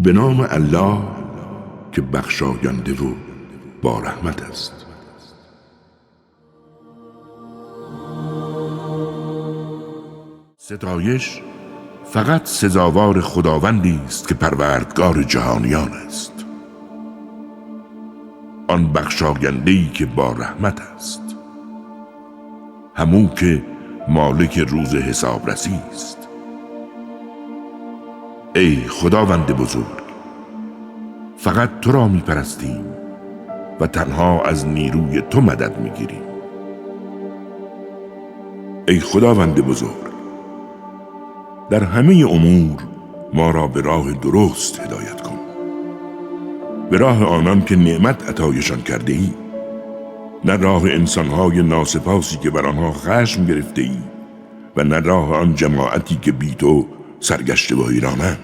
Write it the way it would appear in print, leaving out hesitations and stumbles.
به نام الله که بخشاینده و با رحمت است. ستایش فقط سزاوار خداوندی است که پروردگار جهانیان است، آن بخشاینده‌ای که با رحمت است، همو که مالک روز حسابرسی است. ای خداوند بزرگ، فقط تو را میپرستیم و تنها از نیروی تو مدد میگیریم. ای خداوند بزرگ، در همه امور ما را به راه درست هدایت کن، به راه آنان که نعمت عطایشان کرده ای، نه راه انسانهای ناسپاسی که بر آنها خشم گرفته ای و نه راه آن جماعتی که بی تو سرگشته و حیرانند.